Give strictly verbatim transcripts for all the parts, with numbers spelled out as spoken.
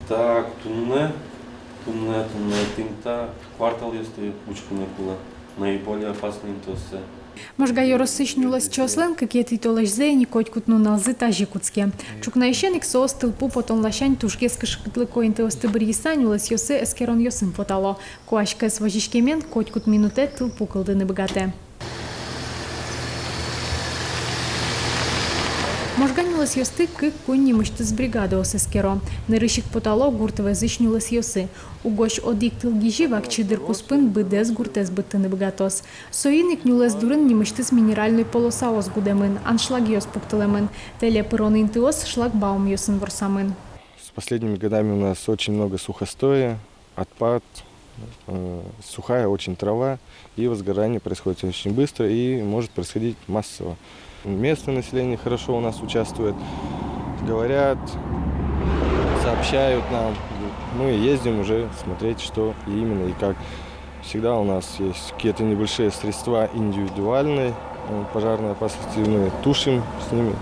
Так, туннэ, туннэ, туннэ тӥни та кварталъёсты учкыны кулэ, наиболее опасный интыоссэ. Можга ёросысь нюлэсчиослэн кыкетӥ толэзьзы ини котькуд нуналзы тазьы кутске. Ӵукнаысен ик соос тылпу потон ласянь тужгес кышкытлыко интыосты быръыса нюлэсъёсы эскеронъёсын потало. Куаськыса возиськемен котькуд минутэ тылпу кылдыны быгатэ. Можга нюлэсъёсты кык-куинь нимысьтыз бригадаос эскеро. Нырысь ик потало гурт вӧзысь нюлэсъёсы. Угось одӥг тылгизи вакчи дыр куспын быдэс гуртэз быдтыны быгатоз. Соин ик нюлэс дурын нимысьтыз минеральной полосаос гудэмын, аншлагъёс пуктылэмын. Тэле пырон интыос шлагбаумъёсын ворсамын. С последними годами у нас очень много сухостоя, отпад, э, сухая очень трава, и возгорание происходит очень быстро и может происходить массово. Местное население хорошо у нас участвует, говорят, сообщают нам. Мы ездим уже смотреть, что именно и как. Всегда у нас есть какие-то небольшие средства индивидуальной, э, пожарной опасности, мы тушим с ними.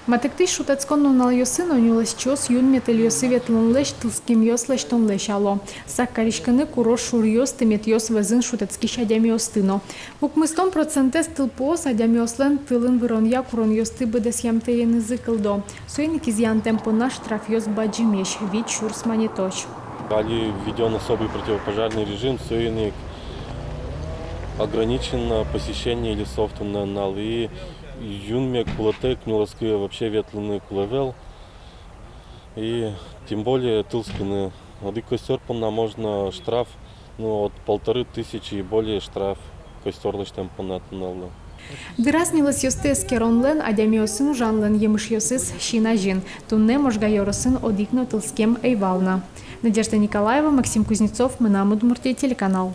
Матыктӥсь шутэтскон нуналъёсы но нюлэсчиос юнме тэльёсы ветлонлэсь тылскемъёс лэсьтонлэсь ало. Сак кариськыны куро шуръёс, тыметъёс вӧзын шутэтскись адямиосты но. Укмыстон процентэз тылпуос адямиослэн тылын выронъя куронъёсты быдэсъямтэенызы кылдо. Соин ик изъянтэм понна штрафъёс бадӟымесь, вить сюрс манетозь. Али введён особый противопожарный режим, соин ик ограничено посещение лесов туннэ нунал, и юнме кулэтэк нюлэскы вообще ветлыны кулэ ӧвӧл. И тем более тылскыны. Одӥг костёр понна можно штраф, ну, от полторы тысячи и более штраф костёр лэсьтэм понна туннэ нуналлы. Дыраз нюлэсъёсты эскеронлэн, адямиосын ужанлэн емышъёсыз син азьын. Туннэ Можга ёросын одӥг но тылскем ӧй вал на. Надежда Николаева, Максим Кузнецов, «Мынам Удмуртие» телеканал.